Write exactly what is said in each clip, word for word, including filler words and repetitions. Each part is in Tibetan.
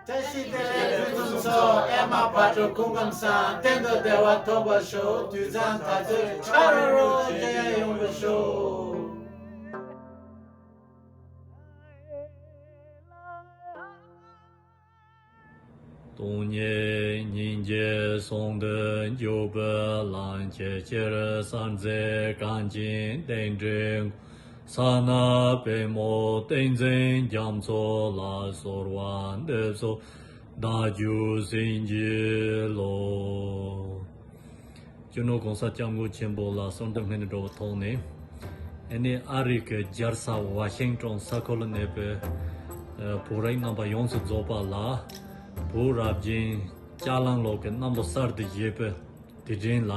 བཀྲ་ཤིས་བདེ་ལེགས་ཕུན་སུམ་ཚོགས། ཨེ་མ་བག་གྲོ་སྐུ་ཁམས་བཟང་། གཏན་དུ་བདེ་བ་ཐོབ་པར་ཤོག་དུས་བཟང་ད་ཚོད་ཆ་ར་རོ་ཅན་ཡོང་བར་ཤོག་སྟོང་ཉིད་སྙིང་རྗེ་ཟུང་དུ་འཇུག་པའི་ལམ་གྱི་ཕྱིར། སངས་རྒྱས་གངས་ཅན་བསྟན་འགྲོའི་མགོན། ས་སྣ་པདྨོ་ཏིང་འཛིན་རྒྱ་མཚོ་ལ། གསོལ་བ་འདེབས་སོ་བདག་རྒྱུད་བྱིན་གྱིས་རློབས། སྤྱི་ནོར་༸གོང་ས་༸སྐྱབས་མགོན་ཆེན་པོ་ལ་གསོལ་འདེབས་སྙིང་ནས་འགྲོ་བའི་ཐོག་ནས། ཨ་ནི་ཨ་རི་གི་རྒྱལ་ས་ཝ་ཤིང་ཊོན་ས་ཁུལ་ལ་གནས་པའི་བོད་རིགས་རྣམ་པ་ཡོངས་སུ་རྫོགས་པ་ལ། བོད་རབ་བརྒྱན་ལྕགས་གླང་ལོ་གི་གནམ་ལོ་གསར་དུ་བཞད་པའི་དུས་དྲན་ལ།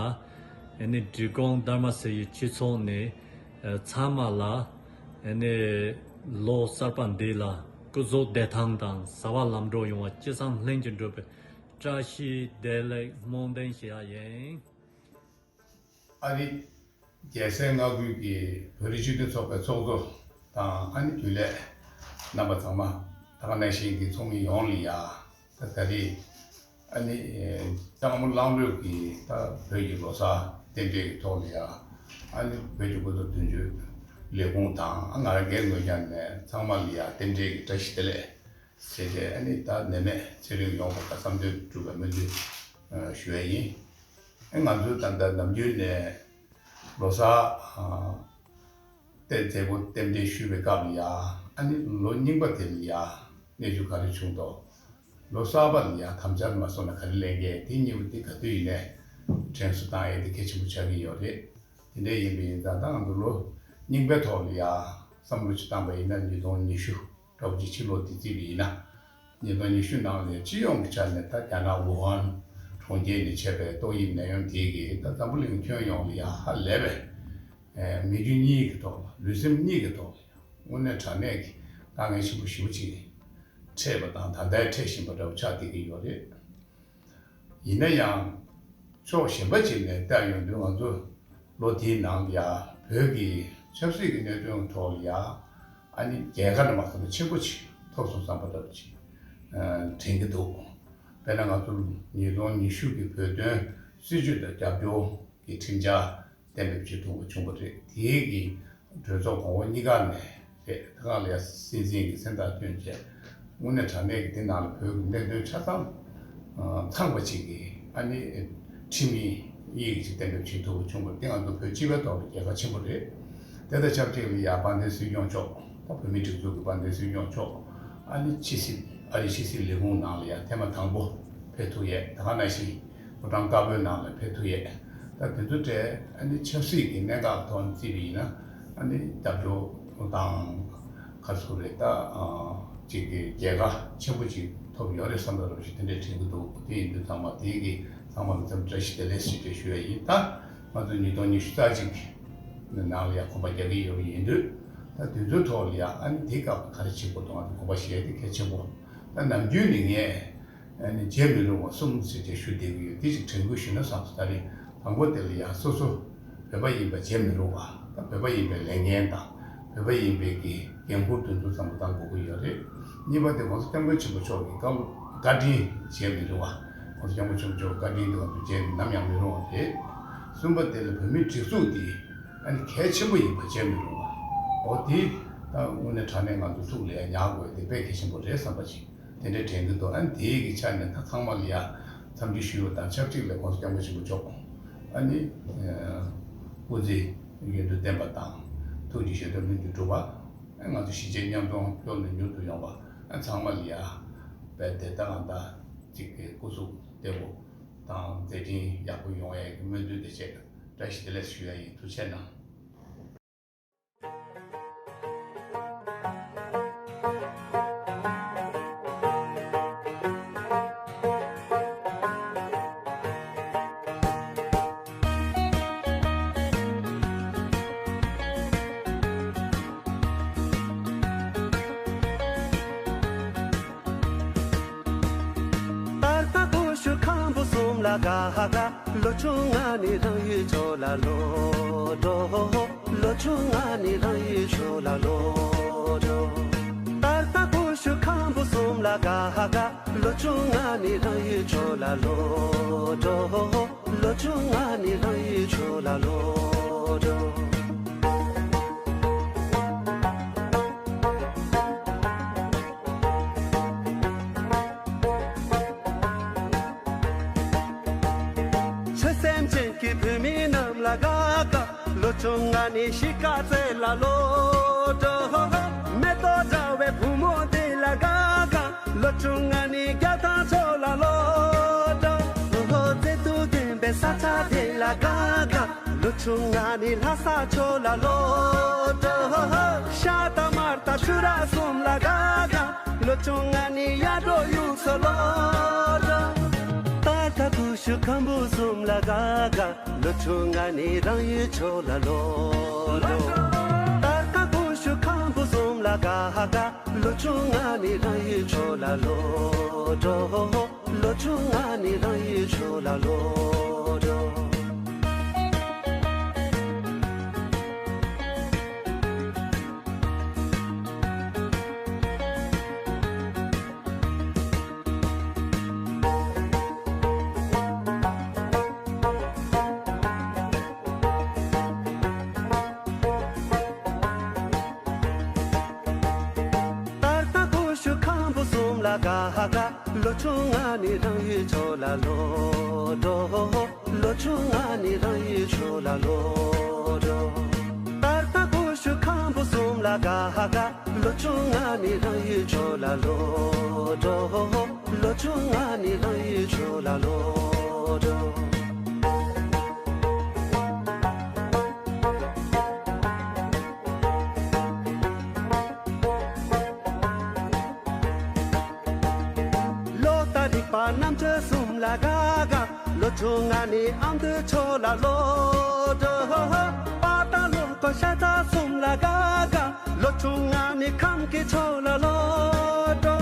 ཨ་ནི་འབྲི་གུང་དྷརྨ་སེ་ཡི་སྤྱི་ཚོགས་ནས་ཚང་མ་ལ། ཨ་ནི་ལོ་གསར་པ་འདི་ལ་སྐུ་གཟུགས་བདེ་ཐང་དང་བྱ་བ་ལམ་འགྲོ་ཡོང་བ། ཅི་བསམ་ལྷུན་གྱིས་འགྲུབ་པའི་བཀྲ་ཤིས་བདེ་ལེགས་སྨོན་འདུན་ཞུ་ཡ་ཡིན། ཨ་རི་རྒྱལ་སའི་མངའ་ཁུལ་གྱི་བོད་རིགས་སྤྱི་མཐུན་ཚོགས་པའི་ཚོགས་གཙོ་དང་། ཨ་ནི་རྒྱུན་ལས་རྣམ་པ་ཚང་མ། ད་ག་ནང་བཞིན་གྱི་ཚོགས་མི་ཡོངས་ལ་ཡ། ད་ད་རེས་ཨ་ནི་སྐྱབས་མགོན་གླང་ལོད་ཀྱི་ད་བོད་ཀྱི་ལོ་གསར་རྟེན་འབྲེལ་གྱི་ཐོག་ལ་ཡ། ཨ་ནི་བོད་ཀྱི་སྐུ་ཚབ་དོན་གཅོད་ལས་ཁུངས་དང་། ང་རང་སྒེར་ངོས་ཀྱང་ནས་ཚང་མ་ལ་ཡ་རྟེན་འབྲེལ་གྱི་བཀྲ་ཤིས་བདེ་ལེགས་ཟེར་ཏེ། ཨ་ནི་ད་ནད་མེད་ཚེ་རིང་ཡོང་བ་དང་། བསམ་དོན་འགྲུབ་པའི་སྨོན་འདུན་ཞུ་བ་ཡིན། ཨ་ང་ཚོའི་ད་ལྟ་ནམ་རྒྱུན་ནས་ལོ་གསར་ཨ་ཏེ་མཛད་སྒོ་རྟེན་འབྲེལ་ཞུ་བའི་སྐབས་ལ་ཡ། ཨ་ནི་ལོ་རྙིང་པ་དེ་ལ་ཡ་གནས་ཚུལ་ག་རེ་བྱུང་འདུག་ལོ་གསར་པ་ལ་ཡ་དམ་བཅའ་མ་སོང་ན་ག་རེ་ལེན་གྱི། དེ་གཉིས་པོ་དེ་ག་དུས་ཡིན་ནའི་དྲན་གསོ་བཏང་ཡས་དེ་གལ་ཆེན་པོ་ཆགས་ཀྱི་ཡོད་རེད། དེ་འདྲ་ཡིན་པ་ཡིན་ཙང་། ད་ང་ཚོ་ལོ་རྙིང་པའི་ཐོག་ལ་ཡ་བསམ་བློ་ཅིག་བཏང་པ་ཡིན་ན། ཉིས་སྟོང་ཉི་ཤུ་འདྲ་པོ་ཅིག་ཕྱི་ལོ་དེ་བརྩིས་པ་ཡིན་ན། ཉིས་སྟོང་ཉི་ཤུ་ནང་ལ་སྤྱི་ཡོངས་ཀྱི་ཆ་ནས་ད་རྒྱ་ནག་ཝུ་ཧན་གྲོང་ཁྱེར་ནས་མཆེད་པའི་ཏོག་དབྱིབས་ནད་ཡམས་དེ་གིས་ད་འཛམ་བུ་གླིང་ཁྱོན་ཡོངས་ལ་ཡ་ཧ་ལས་པའི་མི་རྒྱུ་གཉིས་ཀྱི་ཐོག་ལ། ལུས་སེམས་གཉིས་ཀྱི་ཐོག་ལ་དངོས་གནས་དྲང་གནས་ཀྱི་དཀའ་ངལ་ཆེན་པོ་ཞེ་པོ་ཅིག་འཕྲད་པ་དང་། ད་ལྟའི་འཕྲད་བཞིན་པ་འདྲ་པོ་ཆགས་བསྡད་ཀྱི་ཡོད་རེད། ཡིན་ན་ཡང་ཕྱོགས་གཞན་པ་ཅིག་ནས་བལྟས་ཡོང་དུས། ང་ཚོ་ལོ་དེའི་ནང་ལ་ཡ་བོད་ཀྱི་ཆབ་སྲིད་ཀྱི་གནད་དོན་ཐོག་ལ་ཡ། ཨ་ནི་རྒྱལ་ཁ་ནས་མ་ཐོབ་པ་ཆེན་པོ་ཅིག་ཐོབ་སོང་བསམ་པ་འདྲ་པོ་ཅིག་ཨ་དྲན་གྱི་འདུག་དཔེར་ན་ང་ཚོ་ཉིས་སྟོང་ཉི་ཤུ་གི་བོད་དོན་སྲིད་བྱུས་དང་རྒྱབ་སྐྱོར་གྱི་ཁྲིམས་འཆར་གཏན་འབེབས་བྱེད་ཐུབ་པ་བྱུང་བ་རེད། དེའི་གི་གྲོས་ཚོགས་གོང་འོག་གཉིས་ཀ་ནས་རེད། ད་ག་ལ་ཡ་སྲིད་འཛིན་གྱིས་མཚན་རྟགས་བསྐྱོན་བྱས། དངོས་གནས་དྲང་གནས་ཀྱི་དེ་ནང་ལ་བོད་ཀྱི་གནད་དོན་ཆ་ཚང་ཚང་བ་ཅིག་གི་ཨ་ནི་ཁྲིམས་ཡིག་ཅིག་གཏན་འབེབས་བྱེད་ཐུབ་པ་བྱུང་བ་དེ་ང་ཚོ་བོད་སྤྱི་པའི་ཐོག་ལ་རྒྱལ་ཁ་ཆེན་པོ་རེད། དེ་དང་ཆབས་ཅིག་ལ་ཡ་དཔལ་ལྡན་སྲིད་སྐྱོང་མཆོག་ད་བོད་མིའི་སྒྲིག་འཛུགས་ཀྱི་དཔལ་ལྡན་སྲིད་སྐྱོང་མཆོག་ཨ་ནི་ཕྱི་སྲིད། ཨ་རིའི་ཕྱི་སྲིད་ལས་ཁུངས་ནང་ལ་ཡ་ཐེངས་མ་དང་པོ་ཕེབས་ཐུབ་ཡས། ད་ག་ནང་བཞིན་ཕོ་བྲང་དཀར་པོའི་ནང་ལ་ཕེབས་ཐུབ་ཡས། ད་དེ་ཚོ་གྲས་ཨ་ནི་ཆབ་སྲིད་ཀྱི་གནད་འགག་ཐོག་ནས་བརྩིས་པ་ཡིན་ན། ཨ་ནི་རྒྱབ་སྐྱོར་དང་། ག་རེ་ཟེར་དགོས་རེད། ད་ཨ་ཅིག་གི་རྒྱལ་ཁ་ཆེན་པོ་ཅིག་ཐོབ་ཡོད་རེད་བསམ་པ་འདྲ་པོ་ཞིག་དེ་འདྲས་དྲན་གྱི་འདུག་དེ་ཡིན་དུས་ཚང་མ་དེ་གི་ཚང་མ་ལ་འཚམས་བཀྲ་ཤིས་བདེ་ལེགས་ཞེས་བཀྲ་ཤིས་ཞུ་ཡ་ཡིན། ད་ང་ཚོ་ཉིས་སྟོང་ཉི་ཤུ་རྩ་གཅིག་ནང་ལ་ཡ་གོམ་པ་རྒྱག་གི་ཡོད་པ་ཡིན་དུས། ད་དེ་ཚོའི་ཐོག་ལ་ཡ་ཨ་ནི་དེའི་སྐབས་ག་རེ་བྱེད་དགོས་འདུག་ང་ཚོ་གོམ་པ་བཤད་དེ་གལ་ཆེན་པོ། ད་ནམ་རྒྱུན་ནས་ངས་ཨ་ནི་བརྗེད་མི་རུང་བ་གསུམ་ཟེར་བྱས་ཞུ་བསྡད་ཀྱི་ཡོད། དེ་ཅིག་དྲན་སྐུལ་ཞུ་ན་བསམ་སོང་། ད་རེས་དང་པོ་དེ་ལ་ཡ་སོ་སོ་བོད་པ་ཡིན་པ་བརྗེད་མི་རུང་བ། ད་བོད་པ་ཡིན་པའི་ལས་འགན་དང་། བོད་པ་ཡིན་པའི་གི་འགན་ཁུར་དེ་ཚོ་བསམ་བློ་བཏང་དགོས་ཀྱི་ཡོད་རེད། གཉིས་པ་དེ་༸གོང་ས་༸སྐྱབས་མགོན་ཆེན་པོ་མཆོག་གི་བཀའ་སློབ་བཀའ་དྲིན་བརྗེད་མི་རུང་བ། ༸གོང་ས་༸སྐྱབས་མགོན་ཆེན་པོ་མཆོག་གི་བཀའ་དྲིན་དེ་ང་ཚོ་བརྗེད་ནམ་ཡང་མི་རུང་བ་རེད། གསུམ་པ་དེ་ལ་བོད་མིའི་སྒྲིག་འཛུགས་འདི་ཨ་ནི་གལ་ཆེན་པོ་ཡིན་པ་བརྗེད་མི་རུང་བ། འོ་དེ་ད་དངོས་གནས་དྲང་གནས་ང་ཚོ་ཐུགས་ལ་ཡ་ཉར་དགོས་དེ་དཔེ་གལ་ཆེན་པོ་རེད་བསམ་པ་ཅིག་དེ་འདྲའི་དྲན་གྱི་འདུག་ཨ་ནི་དེའི་གི་ཆ་ནས་ད་ཚང་མ་ལ་ཡ་འཚམས་འདྲི་ཞུ་བ་དང་ཆབས་ཅིག་ལ་༸གོང་ས་༸སྐྱབས་མགོན་ཆེན་པོ་མཆོག་ཨ་ནི་སྐུ་ཚེ་ཡུན་དུ་བརྟན་པ་དང་། ཐུགས་ཀྱི་བཞེད་དོན་ལྷུན་གྱིས་གྲུབ་པ། ང་ཚོ་གཞིས་བྱེས་མཉམ་འཛོམས་མགྱོགས་ནས་མྱུར་དུ་ཡོང་བ། ཚང་མ་ལ་ཡ་བས་དེ་ལྟ་ང་ད་ཅིག་གི་སྐུ་གཟུགས་བདེ་པོ་དང་མཛད་འཕྲིན་ཡག་པོ་ཡོང་ཡའི་སྨོན་འདུན་དེ་བཅས། བཀྲ་ཤིས་བདེ་ལེགས་ཞུ་ཡ་ཡིན། ཐུགས་རྗེ་གནང་། ལོ་ཆུང་ང་ནི་རང་ཡུལ་ཕྱོགས་ལ་ལོག་འགྲོ། ད་ལྟ་ཀུ་ཤུ་ཁམ་བུ་གསུམ་ལ་དགའ་དགའ། ལོ་ཆུང་ང་ནི་རང་ཡུལ་ཕྱོགས་ལ་ལོག་འགྲོ། ལོ་ཆུང་ང་ནི་རང་ཡུལ་ཕྱོགས་ལ་ལོག་འགྲོ། ཆོས་སེམས་ཅན་གྱི་བུད་མེད་རྣམས་ལ་དགའ་དགའ། ལོ་ཆུང་ང་ནི་གཞིས་ཀ་རྩེ་ལ་ལོག་འགྲོ། མེ་ཏོག་འདྲ་བའི་བུ་མོ་དེ་ལ་དགའ་དགའ། ལོ་ཆུང་ང་ནི་རྒྱ་ཐང་ཕྱོགས་ལ་ལོག་འགྲོ། མཛེས་སྡུག་ལྡན་པའི་ས་ཆ་དེ་ལ་དགའ་དགའ། ལོ་ཆུང་ང་ནི་ལྷ་ས་ཕྱོགས་ལ་ལོག་འགྲོ། ཤ་དང་མར་དང་ཆུ་ར་གསུམ་ལ་དགའ་དགའ། ལོ་ཆུང་ང་ནི་ཡར་འབྲོག་ཡུལ་ཚོ་ལོག་འགྲོ། ད་ལྟ་ཀུ་ཤུ་ཁམ་བུ་གསུམ་ལ་དགའ་དགའ། ལོ་ཆུང་ང་ནི་རང་ཡུལ་ཕྱོགས་ལ་ལོག་འགྲོ། ད་ལྟ་ཀུ་ཤུ་ཁམ་བུ་གསུམ་ལ་དགའ་དགའ། ལོ་ཆུང་ང་ནི་རང་ཡུལ་ཕྱོགས་ལ་ལོག་འགྲོ། ལོ་ཆུང་ང་ནི་རང་ཡུལ་ཕྱོགས་ལ་ལོག་འགྲོ། ད་ལྟ་ཀུ་ཤུ་ཁམ་བུ་གསུམ་ལ་དགའ་དགའ། ལོ་ཆུང་ང་ནི་རང་ཡུལ་ཕྱོགས་ལ་ལོག་འགྲོ། ལོ་ཆུང་ང་ནི་རང་ཡུལ་ཕྱོགས་ལ་ལོག་འགྲོ། ད་ལྟ་ཀུ་ཤུ་ཁམ་བུ་གསུམ་ལ་དགའ་དགའ། ལོ་ཆུང་ང་ནི་རང་ཡུལ་ཕྱོགས་ལ་ལོག་འགྲོ། ལོ་ཆུང་ང་ནི་རང་ཡུལ་ཕྱོགས་ལ་ལོག་འགྲོ། ལོ་ལྟར་རིག་པ་རྣམ་དཔྱོད་གསུམ་ལ་དགའ་དགའ། ལོ་ཆུང་ང་ནི་ཨ་མདོའི་ཕྱོགས་ལ་ལོག་འགྲོ། པ་དང་ལོ་ཀོ་ཤ་ཚ་གསུམ་ལ་དགའ་དགའ། ལོ་ཆུང་ང་ནི་ཁམས་ཀྱི་ཕྱོགས་ལ་ལོག་འགྲོ།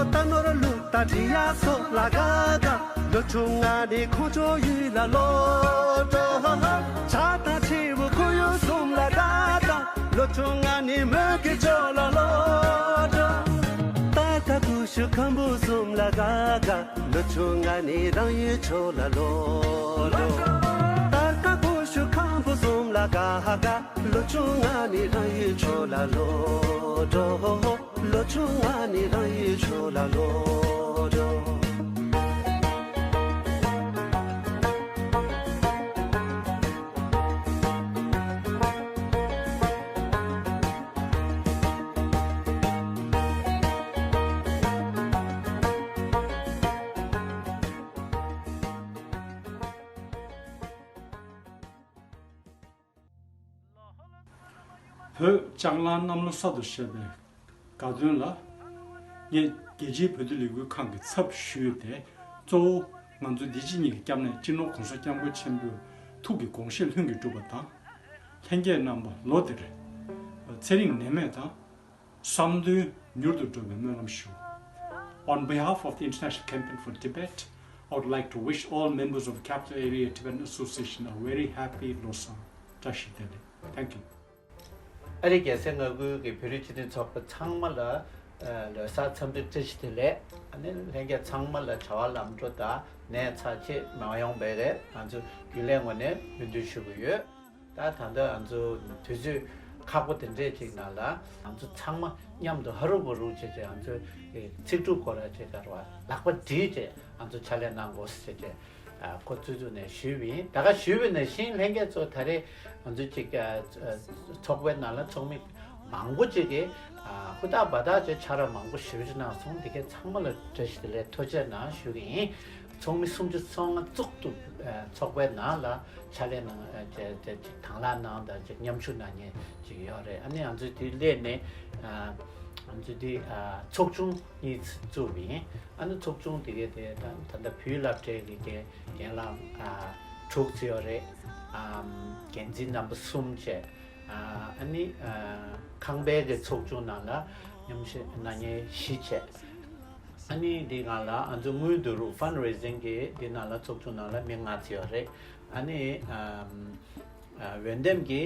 རྟ་ནོར་ལུག་དང་འབྲི་གཡག་སོགས་ལ་དགའ་དགའ། ལོ་ཆུང་ང་ནི་ཁོང་ཆུང་ཡུལ་ལ་ལོག་འགྲོ། བྱ་དང་བྱིའུ་ཁོར་ཡུག་གསུམ་ལ་དགའ་དགའ། ལོ་ཆུང་ང་ནི་མོན་གྱི་ཕྱོགས་ལ་ལོག་འགྲོ། ད་ལྟ་ཀུ་ཤུ་ཁམ་བུ་གསུམ་ལ་དགའ་དགའ། ལོ་ཆུང་ང་ནི་རང་ཡུལ་ཕྱོགས་ལ་ལོག་འགྲོ། ད་ལྟ་ཀུ་ཤུ་ཁམ་བུ་གསུམ་ལ་དགའ་དགའ། ལོ་ཆུང་ང་ནི་རང་ཡུལ་ཕྱོགས་ལ་ལོག་འགྲོ། ལོ་ཆུང་ང་ནི་རང་ཡུལ་ཕྱོགས་ལ་ལོག་འགྲོ། བོད་ལྕགས་གླང་གནམ་ལོ་གསར་དུ་བཞད་པའི་དགའ་སྟོན་ལ། ངས་རྒྱལ་སྤྱིའི་བོད་དོན་ལས་འགུལ་ཁང་གི་ཚབ་ཞུས་ཏེ། གཙོ་བོ་ང་ཚོ་འདི་ཕྱི་གཉིས་ཀྱི་སྐྱབས་གནས་སྤྱི་ནོར་༸གོང་ས་༸སྐྱབས་མགོན་ཆེན་པོའི་ཐུགས་ཀྱི་དགོངས་བཞེད་ལྷུན་གྱིས་གྲུབ་པ་དང་། ལྷན་རྒྱས་རྣམ་པ་ལོ་འདིར་ཚེ་རིང་ནད་མེད་དང་། བསམ་དོན་མྱུར་དུ་འགྲུབ་པའི་སྨོན་ལམ་ཞུ། On behalf of the International Campaign for Tibet, I would like to wish all members of the Capital Area Tibetan Association a very happy Losang. བཀྲ་ཤིས་བདེ་ལེགས། Thank you. ཨ་རིའི་རྒྱལ་སའི་མངའ་ཁུལ་གྱི་བོད་རིགས་སྤྱི་མཐུན་ཚོགས་པ་ཚང་མ་ལ་ལོ་གསར་འཚམས་འདྲི་བཀྲ་ཤིས་བདེ་ལེགས། ཨ་ནི་ལྷན་རྒྱས་ཚང་མ་ལ་བྱ་བ་ལམ་འགྲོ་དང་ནད་ཚབས་ཆེ་མ་ཡོང་བའི་རེ་ང་ཚོ་རྒྱུན་ལས་ངོས་ནས་སྨོན་འདུན་ཞུ་གི་ཡོད། ད་ད་ལྟ་ང་ཚོ་དུས་ཚོད་ཁག་པོ་དེ་འདྲས་ཅིག་ནང་ལ་ང་ཚོ་ཚང་མ་མཉམ་དུ་ཧ་རུ་བ་རུ་བྱས་བྱས་ང་ཚོ་ཚིག་གྲུབ་སྐོར་ར་བྱས་གར་བ་ལག་པ་སྒྲིལ་བྱས་ང་ཚོ་ཕྱག་ལས་གནང་དགོས་ཟེར་བྱས་ཁོ་ཚོས་ཚུགས་ནས་ཞུས་པ་ཡིན། ད་ག་ཞུས་པ་ནང་བཞིན་ལྷན་རྒྱས་ཚོ་ད་རེས་ང་ཚོ་ཅིག་ཚོགས་པའི་ནང་ལ་ཚོགས་མི་མང་པོ་ཅིག་གིས་ཧུར་ཐག་འབད་ཐག་བྱས་ཕྱག་ར་མང་པོ་ཞེ་པོ་ཅིག་གནང་སོང་། འདི་གའི་ཚང་མ་ལ་བཀྲ་ཤིས་བདེ་ལེགས་ཐུགས་རྗེ་གནང་ཞུ་གི་ཡིན། ཚོགས་མི་སུམ་ཅུ་སོ་ལྔ་བཙུགས་འདུག་ཚོགས་པའི་ནང་ལ་ཕྱག་ལས་གནང་ཅིག་དང་ལེན་གནང་དང་ཅིག་མཉམ་ཞུགས་གནང་མཁན་ཅིག་ཡོད་རེད། ཨ་ནི་ང་ཚོས་དེ་སླེབས་ནས་ང་ཚོས་དེ་ཚོགས་ཆུང་གཉིས་བཙུགས་པ་ཡིན། ཨ་ནི་ཚོགས་ཆུང་དེ་གའི་དེ་ད་ད་ལྟ་བོད་སློབ་གྲྭའི་གི་རྒན་ལགས་དྲུག་ཙམ་ཡོད་རེད། འགན་འཛིན་རྣམ་པ་གསུམ་བྱས། ཨ་ནི་ཁང་པའི་གི་ཚོགས་ཆུང་ནང་ལ་མཉམ་ཞུགས་གནང་མཁན་བཞི་བྱས། ཨ་ནི་འདི་སྒང་ལ་ང་ཚོ་དངུལ་བསྡུ་རུ་ཕན་རེ་ཟིང་གི་འདི་ནང་ལ་ཚོགས་ཆུང་ནང་ལ་མི་ལྔ་ཙམ་ཡོད་རེད། ཨ་ནི་ འོས་འདེམས་ཀྱི་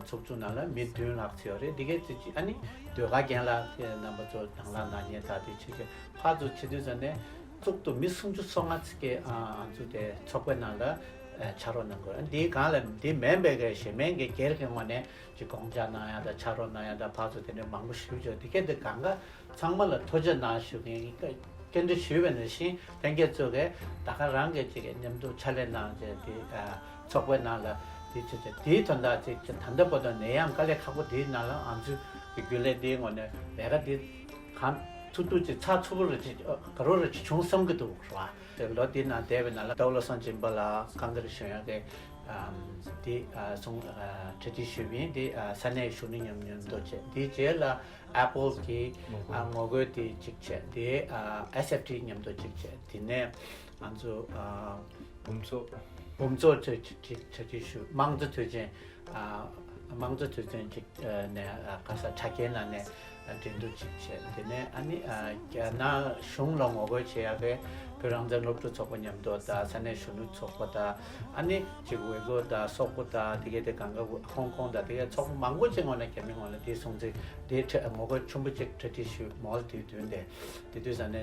ཚོགས་ཆུང་ནང་ལ་མི་བདུན་ལྷག་ཙམ་ཡོད་རེད། འདི་གའི་ཚེ་ཨ་ནི་ཟློས་གར་རྒན་ལགས་རྣམ་པ་ཚོ་དང་བླངས་གནང་མཁན་དག་དེ་ཆེད་ཀྱི་ཕར་ཚུར་བྱེད་དུས་ཙམ་ནས་གཙུག་ཏུ་མི་སུམ་ཅུ་སོ་ལྔ་ཙམ་གྱིས་ཨ་ཚོ་དེ་ཚོགས་པའི་ནང་ལ་ཕྱག་རོགས་གནང་དགོས། འདིའི་སྒང་ལ་འདི་མིན་པའི་གི་གཞན་མིན་གྱི་སྒེར་གྱི་ངོས་ནས་ཅིག་དགོངས་འཆར་གནང་ཡ་དང་ཕྱག་རོགས་གནང་ཡ་དང་ཕར་ཚུར་དེ་འདྲའི་མང་པོ་ཞུ་ཆོག་དེ་གའི་དེ་གང་ག་ཚང་མ་ལ་ཐུགས་རྗེ་གནང་ཞུ་མཁན་སྐྱོན་བརྗོད་ཞུས་པ་ནང་བཞིན་ལྷན་རྒྱས་ཚོས་ཀྱིས་ད་ག་རང་གི་ཅིག་མཉམ་དུ་ཕྱག་ལས་གནང་བྱས་དེ་ཚོགས་པའི་ནང་ལ་དེ་བྱས་བྱས་དེའི་དོན་དག་ཅིག་ད་ལྟ་བར་དུ་ནད་ཡམས་དཀའ་ལས་ཁག་པོ་དེའི་ནང་ལ་ང་ཚོའི་རྒྱུན་ལས་དེའི་ངོས་ནས་ལས་ཀ་དེ་གང་ཐུབ་ཐུབ་ཅིག་ཚགས་ཚུད་པོ་རེ་ཅིག་ག་རོ་རེ་ཅིག་བྱུང་བསམ་གྱི་འདུག་ར། ལོ་འདི་ནང་འདས་པའི་ནང་ལ་ཟླ་བ་བློ་བཟང་སྦྱིན་པ་ལགས་བཀའ་འགུག་ཞུ་ཡག་གི་འདི་གསུང་གྲ་སྒྲིག་ཞུས་པ་ཡིན། འདི་ས་གནས་གཞོན་ནུ་མཉམ་མཉམ་དུ་བྱས། འདིའི་རྗེས་ལ་Apple་གི་ངོ་རྒོལ་དེ་གཅིག་བྱས། དེ་S F T་མཉམ་དུ་གཅིག་བྱས། དེ་ནས་ང་ཚོ་འབུམ་ཚོགས་འབུམ་ཚོགས་ཚོས་གྲ་སྒྲིག་ཞུ། དམངས་གཙོ་དུས་ཆེན་དམངས་གཙོ་དུས་ཆེན་གཅིག་ནས་ག་ས་དྲ་རྒྱའི་ནང་ནས་འགྲན་བསྡུར་གཅིག་བྱས། དེ་ནས་ཨ་ནི་རྒྱ་ནག་གཞུང་ལ་ངོ་རྒོལ་བྱེད་ཡག་གི་བོད་རང་བཙན་སློབ་ཕྲུག་ཚོགས་པ་མཉམ་དུ་དང་ས་གནས་གཞོན་ནུ་ཚོགས་པ་དང་ཨ་ནི་ཅིག་ཝེ་གོ་དང་སོག་པོ་དང་དེ་གའི་དེ་གང་ག་ཧོང་ཀོང་དང་དེ་གའི་ཚོགས་པ་མང་པོ་ཅིག་ངོས་ནས་རྒྱ་མིའི་ངོས་ནས་དེའི་སྲུང་བརྩི་དེའི་ཁྲོད་ངོ་རྒོལ་ཆེན་པོ་ཅིག་གྲ་སྒྲིག་ཞུས། མོལ་དེའི་མདུན་དེ་དེ་དུས་ས་ནས་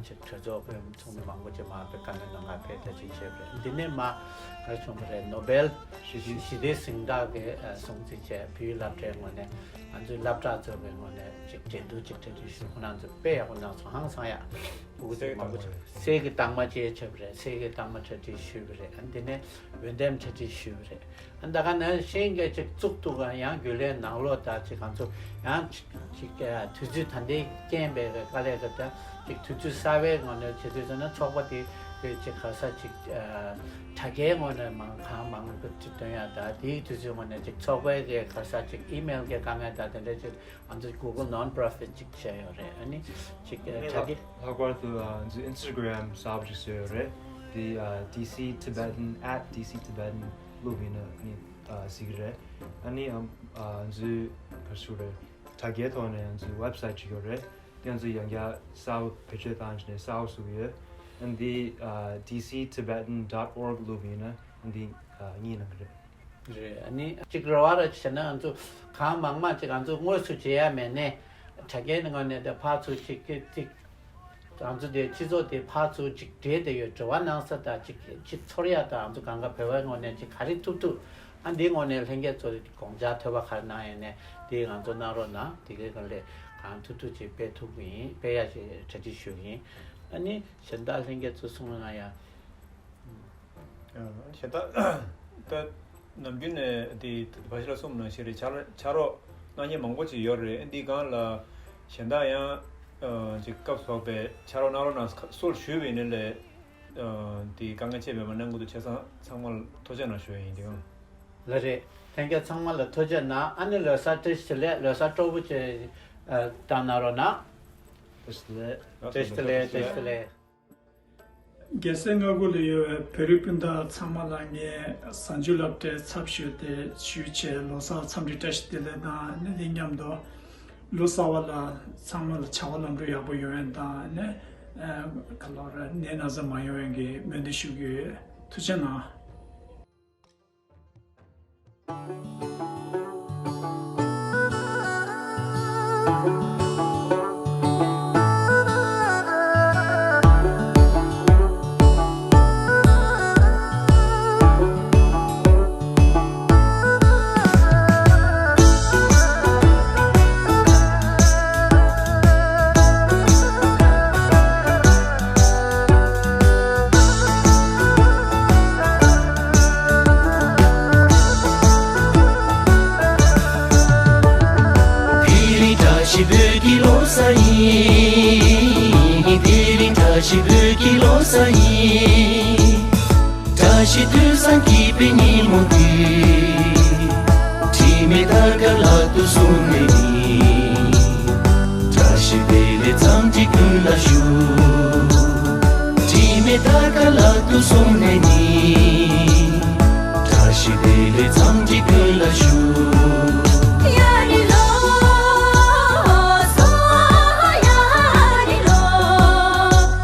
ཅིག་གྲོས་ཚོགས་ཚོགས་མི་མང་པོ་ཅིག་མར་བཀའ་མོལ་གནང་ག་ཕེབས་ད་ཅིག་བྱས་པ་རེད། འདི་ནས་མར་ག་རེ་བྱུང་བ་རེད། ནོ་སྦེལ་ཞི་བདེ་གཟེངས་རྟགས་ཀྱི་སྲུང་བརྩི་བྱས། བོད་ཡིག་སློབ་གྲྭའི་ངོས་ནས་ང་ཚོའི་སློབ་གྲྭ་གཙོས་པའི་ངོས་ནས་ཅིག་འགྲན་བསྡུར་ཅིག་གྲ་སྒྲིག་ཞུས། ཁོ་རང་ཚོ་དཔེ་ཡག་པོ་གནང་སོང་། ཧང་སང་ཡག་ཕྲུ་གུ་ཚོ་མང་པོ་ཅིག་གསེར་གྱི་རྟགས་མ་བཅས་བྱས་པ་རེད། གསེར་གྱི་རྟགས་མ་གྲ་སྒྲིག་ཞུས་པ་རེད། ཨ་འདི་ནས་འོས་འདེམས་གྲ་སྒྲིག་ཞུས་པ་རེད། ཨ་ད་ག་ནང་བཞིན་གྱི་ཅིག་གཙུག་ཏུ་ཡང་རྒྱུན་ལས་ནང་ལོགས་དང་ཅིག་ང་ཚོ་ཡང་ཅིག་དུས་ཚོད་ད་ལྟའི་རྐྱེན་པས་དཀའ་ལས་ཁག་ད་ཅིག་དུས་ཚོད་གསར་པའི་ངོས་ནས་བྱེད་དུས་ཙམ་ན་ཚོགས་པ་དེ་ཅིག་ག་ས་ཅིག་དྲ་རྒྱའི་ངོས་ནས་མང་གང་མང་ཅིག་སྟོན་ཡ་དང་དེའི་དུས་ཚོད་ངོས་ནས་ཅིག་ཚོགས་པའི་གི་ག་ས་ཅིག་ཨི་མེལ་གི་དཀའ་ངལ་དང་དེ་འདྲ་ཅིག་ང་ཚོ་Google Non-Profit་ཅིག་བྱས་ཡོད་རེད། ཨ་ནི་ཅིག་དྲ་རྒྱའི་ལྷག་པར་དུ་ང་ཚོའི་Instagram་གསར་པ་ཅིག་བཟོས་ཡོད་རེད། དེ་D C Tibetan at D C Tibetan བླུགས་ཡིན་ན་ནི་གཟིགས་རེད། ཨ་ནི་ང་ཚོའི་ག་ཞུ་རེད། དྲ་རྒྱའི་ཐོག་ནས་ང་ཚོའི་website་ཅིག་ཡོད་རེད། དེ་ང་ཚོས་ཡང་བསྐྱར་གསར་པ་བེད་སྤྱོད་བཏང་བྱས་ནས་གསར་པ་བཟོ་གི་ཡོད། ཨ་འདི་D C Tibetan dot org་བླུགས་ཡིན་ན་ཨ་འདི་གཉིས་ནང་གི་རེད། རེད། ཨ་ནི་གཅིག་རེ་བ་ར་བྱས་ན་ང་ཚོ་གང་མང་མང་ཅིག་ང་ཚོ་དངོས་སུ་བྱེད་ཡ་མེད་ནས་དྲ་རྒྱའི་ངོས་ནས་དེ་ཕར་ཚུར་ཅིག་ཅིག་ང་ཚོ་དེ་སྤྱི་ཚོགས་དེ་ཕར་ཚུར་ཅིག་འབྲེལ་བསྡད་ཡོད། འབྲེལ་བ་གནང་ས་དང་ཅིག་ཅིག་ཚོར་ཡ་དང་ང་ཚོ་གང་ག་བོད་པའི་ངོས་ནས་ཅིག་ག་རེ་ཐུབ་ཐུབ་ཨ་འདིའི་ངོས་ནས་ལྷན་རྒྱས་ཚོ་དགོངས་འཆར་ཐོས་པ་ག་རེ་གནང་ཡོད་ནས་དེ་ང་ཚོ་གནང་རོགས་གནང་། དེ་གའི་ག་ལས་གང་ཐུབ་ཐུབ་ཅིག་སྤེལ་ཐུབ་ཀྱི་ཡིན། སྤེལ་ཡ་ཅིག་གྲ་སྒྲིག་ཞུ་གི་ཡིན། ཨ་ནི་གཞན་དག་ལྷན་རྒྱས་ཚོ་གསུང་གནང་ཡ། གཞན་དག་ད་ནམ་རྒྱུན་ནས་དེ་བ་ཞིག་ལ་གསུངས་ནང་བཞིན་རེད། ཕྱག་ཕྱག་རོགས་གནང་མཁན་མང་པོ་ཅིག་ཡོད་རེད། འདི་སྒང་ལ་གཞན་དག་ཡང་ཅིག་སྐབས་སུ་བབས་པའི་ཕྱག་རོགས་གནང་རོགས་གནང་སྲོལ་ཞུས་པ་ཡིན་ནའི་ལས་དེ་དཀའ་ངལ་ཅི་མེད་པ་གནང་གི་འདུག་བྱས་ཙང་ཚང་མ་ལ་ཐུགས་རྗེ་གནང་ཞུ་ཡ་ཡིན། འདི་སྒང་ལ་རེད། ལྷན་རྒྱས་ཚང་མ་ལ་ཐུགས་རྗེ་གནང་། ཨ་ནི་ལོ་གསར་བཀྲ་ཤིས་བདེ་ལེགས། ལོ་གསར་སྤྲོ་པོ་ཅིག་བཏང་གནང་རོགས་གནང་། བཀྲ་ཤིས་བདེ་ལེགས། བཀྲ་ཤིས་བདེ་ལེགས། བཀྲ་ཤིས་བདེ་ལེགས། རྒྱལ་སའི་མངའ་ཁུལ་ལ་ཡོད་པའི་བོད་རིགས་སྤུན་ཟླ་ཚང་མ་ལ་ངས་གཟའ་མཇུག་སློབ་གྲྭའི་ཚབ་ཞུས་ཏེ་ཞུས་བྱས་ལོ་གསར་འཚམས་འདྲི་བཀྲ་ཤིས་བདེ་ལེགས་དང་། ཨ་ནི་དེ་མཉམ་དུ་ལོ་གསར་པ་ལ་ཚང་མ་ལ་བྱ་བ་ལམ་འགྲོ་ཡག་པོ་ཡོང་ཡ་དང་། ཨ་ནི་ག་ལོ་ར་ནད་ན་ཚ་མ་ཡོང་ཡ་གི་སྨོན་འདུན་ཞུ་གི་ཡོད། ཐུགས་རྗེ་གནང་། དེ་རིང་བཀྲ་ཤིས་བོད་ཀྱི་ལོ་གསར་ཡིན། དེ་རིང་བཀྲ་ཤིས་བོད་ཀྱི་ལོ་གསར་ཡིན། བཀྲ་ཤིས་དུས་བཟང་སྐྱིད་པའི་ཉིན་མོ་འདི། དྲི་མེད་དར་དཀར་ལག་ཏུ་བཟུང་ནས་ནི། བཀྲ་ཤིས་བདེ་ལེགས་འཚམས་འདྲི་ཀུན་ལ་ཞུ། དྲི་མེད་དར་དཀར་ལག་ཏུ་བཟུང་ནས་ནི། བཀྲ་ཤིས་བདེ་ལེགས་འཚམས་འདྲི་ཀུན་ལ་ཞུ། ཡ་རི་ལོ།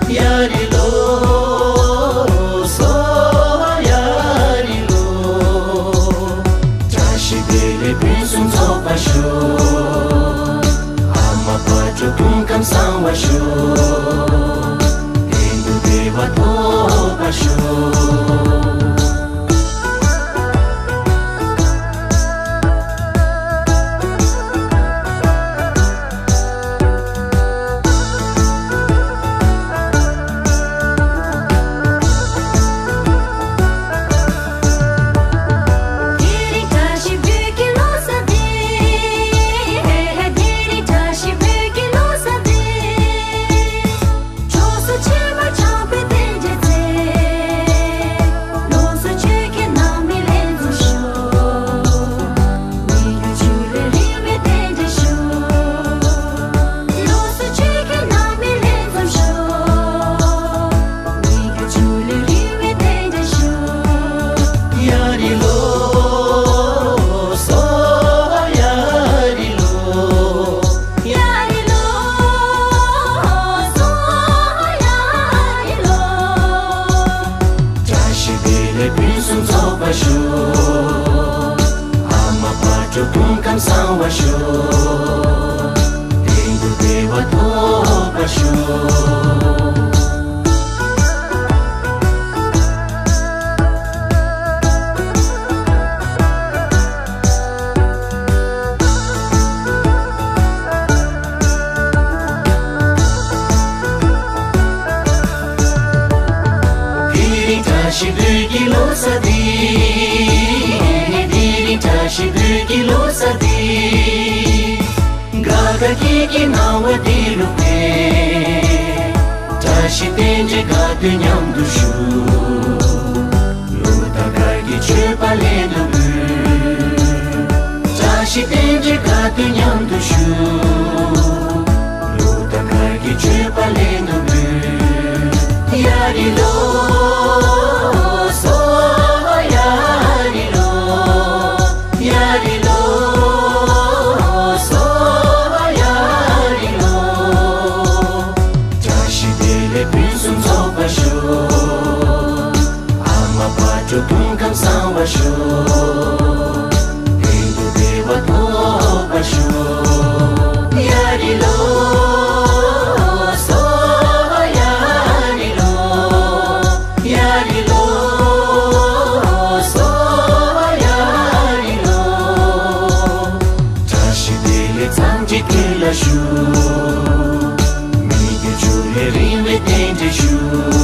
ཡ་རི་ལོ། ཡ་རི་ལོ། བདེ་ལེགས་ཕུན་སུམ་ཚོགས་པར་ཤོག། ཨ་མ་དཔལ་འབྱོར་སྐུ་ཁམས་བཟང་བར་ཤོག། གཏན་དུ་བདེ་བ་ཐོབ་པར་ཤོག། བཀྲ་ཤིས་བདེ་ལེགས་ཕུན་སུམ་ཚོགས་པར་ཤོག། ཨ་མ་དཔལ་འབྱོར་སྐུ་ཁམས་བཟང་བར་ཤོག། གཏན་དུ་བདེ་བ་ཐོབ་པར་ཤོག། དེ་རིང་བཀྲ་ཤིས་བོད་ཀྱི་ལོ་གསར་འདི། དེ་རིང་བཀྲ་ཤིས་བོད་ཀྱི་ལོ་གསར་འདི། དགའ་དགའ་སྐྱིད་སྐྱིད་སྣང་བ་འདི་རུ་སྤེལ། བཀྲ་ཤིས་རྟེན་འབྲེལ་དགའ་སྟོན་མཉམ་དུ་ཞུ། ལོ་དང་དགའ་སྐྱིད་མཆོད་པ་ལྷན་དུ་འབུལ། བཀྲ་ཤིས་རྟེན་འབྲེལ་དགའ་སྟོན་མཉམ་དུ་ཞུ། ལོ་དང་དགའ་སྐྱིད་མཆོད་པ་ལྷན་དུ་འབུལ། ཡ་རི་ལོ། སོ། ཡ་རི་ལོ། ཡ་རི་ལོ། སོ། ཡ་རི་ལོ། བཀྲ་ཤིས་བདེ་ལེགས་ཕུན་སུམ་ཚོགས་པར་ཤོག། ཨ་མ་དཔལ་འབྱོར་སྐུ་ཁམས་བཟང་བར་ཤོག། གཏན་དུ་བདེ་བ་ཐོབ་པར་ཤོག། ཡ་རི་ལོ། སོ། ཡ་རི་ལོ། ཡ་རི་ལོ། སོ། ཡ་རི་ལོ། བཀྲ་ཤིས་བདེ་ལེགས་ཚང་གཅིག་མཐུན་ལ་ཞུ། མི་འགྱུར་འབྱུང་བའི་རིང་བའི་རྟེན་འབྲེལ་ཞུ།